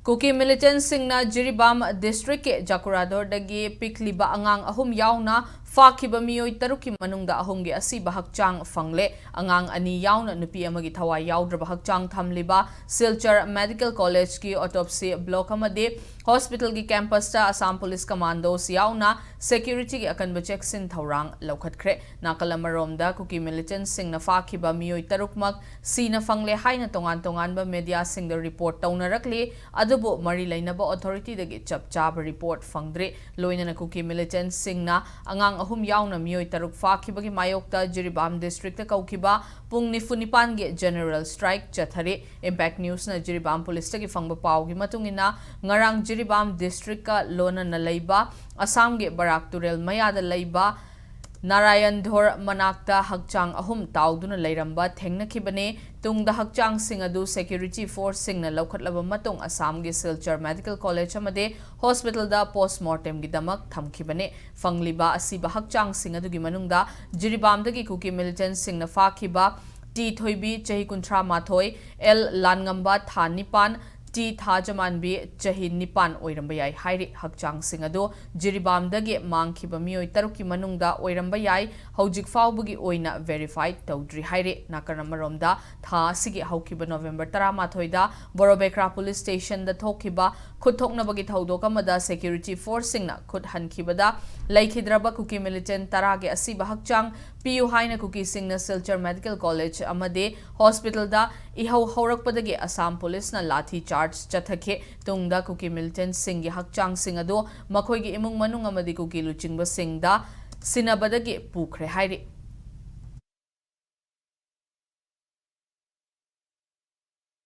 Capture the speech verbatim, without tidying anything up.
ꯀꯨꯀꯤ ꯃꯤꯂꯤꯇꯦꯟꯠꯁꯤꯡꯅ ꯖꯤꯔꯤꯕꯥꯝ ꯗꯤꯁꯇ꯭ꯔꯤꯛꯀꯤ ꯖꯀꯨꯔꯥꯗꯣꯔꯗꯒꯤ ꯄꯤꯛꯂꯤꯕ ꯑꯉꯥꯡ ꯑꯍꯨꯝ ꯌꯥꯎꯅ ꯐꯥꯈꯤꯕ ꯃꯤꯑꯣꯏ ꯇꯔꯨꯛꯀꯤ ꯃꯅꯨꯡꯗ ꯑꯍꯨꯝꯒꯤ ꯑꯁꯤꯕ ꯍꯛꯆꯥꯡ ꯐꯪꯂꯦ꯫ ꯑꯉꯥꯡ ꯑꯅꯤ ꯌꯥꯎꯅ ꯅꯨꯄꯤ ꯑꯃꯒꯤ ꯊꯋꯥꯏ ꯌꯥꯎꯗ꯭ꯔꯕ ꯍꯛꯆꯥꯡ ꯊꯝꯂꯤꯕ ꯁꯤꯜꯆꯔ ꯃꯦꯗꯤꯀꯦꯜ ꯀꯣꯂꯦꯖꯀꯤ ꯑꯣꯇꯣꯞꯁꯤ ꯕ꯭ꯂꯣꯛ ꯑꯃꯗꯤ ꯍꯣꯁꯄꯤꯇꯥꯜꯒꯤ ꯀꯦꯝꯄꯁꯇ ꯑꯁꯥꯝ ꯄꯨꯂꯤꯁ ꯀꯃꯥꯟꯗꯣꯁ ꯌꯥꯎꯅ ꯁꯦꯀ꯭ꯌꯨꯔꯤꯇꯤꯒꯤ ꯑꯀꯟꯕ ꯆꯦꯛꯁꯤꯟ ꯊꯧꯔꯥꯡ ꯂꯧꯈꯠꯈ꯭ꯔꯦ꯫ ꯅꯥꯀꯜ ꯑꯃꯔꯣꯝꯗ ꯀꯨꯀꯤ ꯃꯤꯂꯤꯇꯦꯟꯠꯁꯤꯡꯅ ꯐꯥꯈꯤꯕ ꯃꯤꯑꯣꯏ ꯇꯔꯨꯛꯃꯛ ꯁꯤꯅ ꯐꯪꯂꯦ ꯍꯥꯏꯅ ꯇꯣꯉꯥꯟ ꯇꯣꯉꯥꯟꯕ ꯃꯦꯗꯤꯌꯥꯁꯤꯡꯗ ꯔꯤꯄꯣꯔꯠ ꯇꯧꯅꯔꯛꯂꯤ꯫ ꯑꯗꯨꯕꯨ ꯃꯔꯤ ꯂꯩꯅꯕ ꯑꯣꯊꯣꯔꯤꯇꯤꯗꯒꯤ ꯆꯞ ꯆꯥꯕ ꯔꯤꯄꯣꯔꯠ ꯐꯪꯗ꯭ꯔꯤ꯫ ꯂꯣꯏꯅꯅ ꯀꯨꯀꯤ ꯃꯤꯂꯤꯇꯦꯟꯠꯁꯤꯡꯅ ꯑꯉꯥꯡ ꯑꯍꯨꯝ ꯌꯥꯎꯅ ꯃꯤꯑꯣꯏ ꯇꯔꯨꯛ ꯐꯥꯈꯤꯕꯒꯤ ꯃꯥꯌꯣꯛꯇ ꯖꯤꯔꯤꯕꯥꯝ ꯗꯤꯁꯇ꯭ꯔꯤꯛꯇ ꯀꯧꯈꯤꯕ ꯄꯨꯡ ꯅꯤꯐꯨ ꯅꯤꯄꯥꯟꯒꯤ ꯖꯦꯅꯔꯦꯜ ꯁ꯭ꯇ꯭ꯔꯥꯏꯛ ꯆꯠꯊꯔꯤ꯫ ꯏꯝꯄꯦꯛ ꯅ꯭ꯌꯨꯁꯅ ꯖꯤꯔꯤꯕꯥꯝ ꯄꯨꯂꯤꯁꯇꯒꯤ ꯐꯪꯕ ꯄꯥꯎꯒꯤ ꯃꯇꯨꯡ ꯏꯟꯅ, ꯉꯔꯥꯡ ꯖꯤꯔꯤꯕꯥꯝ ꯗꯤꯁꯇ꯭ꯔꯤꯛꯀ ꯂꯣꯟꯅꯅ ꯂꯩꯕ ꯑꯁꯥꯝꯒꯤ ꯕꯔꯥꯛ ꯇꯨꯔꯦꯜ ꯃꯌꯥꯗ ꯂꯩꯕ ꯅꯥꯔꯥꯌꯟꯙꯣꯔ ꯃꯅꯥꯛꯇ ꯍꯛꯆꯥꯡ ꯑꯍꯨꯝ ꯇꯥꯎꯗꯨꯅ ꯂꯩꯔꯝꯕ ꯊꯦꯡꯅꯈꯤꯕꯅꯤ꯫ ꯇꯨꯡꯗ ꯍꯛꯆꯥꯡꯁꯤꯡ ꯑꯗꯨ ꯁꯦꯀ꯭ꯌꯨꯔꯤꯇꯤ ꯐꯣꯔꯁꯁꯤꯡꯅ ꯂꯧꯈꯠꯂꯕ ꯃꯇꯨꯡ ꯑꯁꯥꯝꯒꯤ ꯁꯤꯜꯆꯔ ꯃꯦꯗꯤꯀꯦꯜ ꯀꯣꯂꯦꯖ ꯑꯃꯗꯤ ꯍꯣꯁꯄꯤꯇꯥꯜꯗ ꯄꯣꯁꯃꯣꯔꯇꯦꯝꯒꯤꯗꯃꯛ ꯊꯝꯈꯤꯕꯅꯤ꯫ ꯐꯪꯂꯤꯕ ꯑꯁꯤꯕ ꯍꯛꯆꯥꯡꯁꯤꯡ ꯑꯗꯨꯒꯤ ꯃꯅꯨꯡꯗ ꯖꯤꯔꯤꯕꯥꯝꯗꯒꯤ ꯀꯨꯀꯤ ꯃꯤꯂꯤꯇꯦꯟꯠꯁꯤꯡꯅ ꯐꯥꯈꯤꯕ ꯇꯤ ꯊꯣꯏꯕꯤ, ꯆꯍꯤ ꯀꯨꯟꯊ꯭ꯔꯥ ꯃꯥꯊꯣꯏ, ꯑꯦꯜ ꯂꯥꯟꯉꯝꯕ, ꯊꯥ ꯅꯤꯄꯥꯟ, ꯇꯤ ꯊꯥꯖꯃꯥꯟꯕꯤ, ꯆꯍꯤ ꯅꯤꯄꯥꯟ ꯑꯣꯏꯔꯝꯕ ꯌꯥꯏ ꯍꯥꯏꯔꯤ꯫ ꯍꯛꯆꯥꯡꯁꯤꯡ ꯑꯗꯨ ꯖꯤꯔꯤꯕꯥꯝꯗꯒꯤ ꯃꯥꯡꯈꯤꯕ ꯃꯤꯑꯣꯏ ꯇꯔꯨꯛꯀꯤ ꯃꯅꯨꯡꯗ ꯑꯣꯏꯔꯝꯕ ꯌꯥꯏ꯫ ꯍꯧꯖꯤꯛ ꯐꯥꯎꯕꯒꯤ ꯑꯣꯏꯅ ꯚꯦꯔꯤꯐꯥꯏ ꯇꯧꯗ꯭ꯔꯤ ꯍꯥꯏꯔꯤ꯫ ꯅꯥꯀꯜ ꯑꯃꯔꯣꯝꯗ, ꯊꯥ ꯑꯁꯤꯒꯤ ꯍꯧꯈꯤꯕ ꯅꯣꯕꯦꯝꯕꯔ ꯇꯔꯥꯃꯥꯊꯣꯏꯗ ꯕꯣꯔꯣꯕꯦꯀ꯭ꯔꯥ ꯄꯨꯂꯤꯁ ꯁ꯭ꯇꯦꯁꯟꯗ ꯊꯣꯛꯈꯤꯕ ꯈꯨꯠ ꯊꯣꯛꯅꯕꯒꯤ ꯊꯧꯗꯣꯛ ꯑꯃꯗ ꯁꯦꯀ꯭ꯌꯨꯔꯤꯇꯤ ꯐꯣꯔꯁꯁꯤꯡꯅ ꯈꯨꯠ ꯍꯟꯈꯤꯕꯗ ꯂꯩꯈꯤꯗ꯭ꯔꯕ ꯀꯨꯀꯤ ꯃꯤꯂꯤꯇꯦꯟꯠ ꯇꯔꯥꯒꯤ ꯑꯁꯤꯕ ꯍꯛꯆꯥꯡ ꯄꯤꯌꯨ ꯍꯥꯏꯅ ꯀꯨꯀꯤꯁꯤꯡꯅ ꯁꯤꯜꯆꯔ ꯃꯦꯗꯤꯀꯦꯜ ꯀꯣꯂꯦꯖ ꯑꯃꯗꯤ ꯍꯣꯁꯄꯤꯇꯥꯜꯗ ꯏꯍꯧ ꯍꯧꯔꯛꯄꯗꯒꯤ ꯑꯁꯥꯝ ꯄꯨꯂꯤꯁꯅ ꯂꯥꯊꯤ ꯆꯥꯔꯖ ꯆꯠꯊꯈꯤ꯫ ꯇꯨꯡꯗ ꯀꯨꯀꯤ ꯃꯤꯂꯤꯇꯦꯟꯠꯁꯤꯡꯒꯤ ꯍꯛꯆꯥꯡꯁꯤꯡ ꯑꯗꯨ ꯃꯈꯣꯏꯒꯤ ꯏꯃꯨꯡ ꯃꯅꯨꯡ ꯑꯃꯗꯤ ꯀꯨꯀꯤ ꯂꯨꯆꯤꯡꯕꯁꯤꯡꯗ ꯁꯤꯟꯅꯕꯗꯒꯤ ꯄꯨꯈ꯭ꯔꯦ ꯍꯥꯏꯔꯤ꯫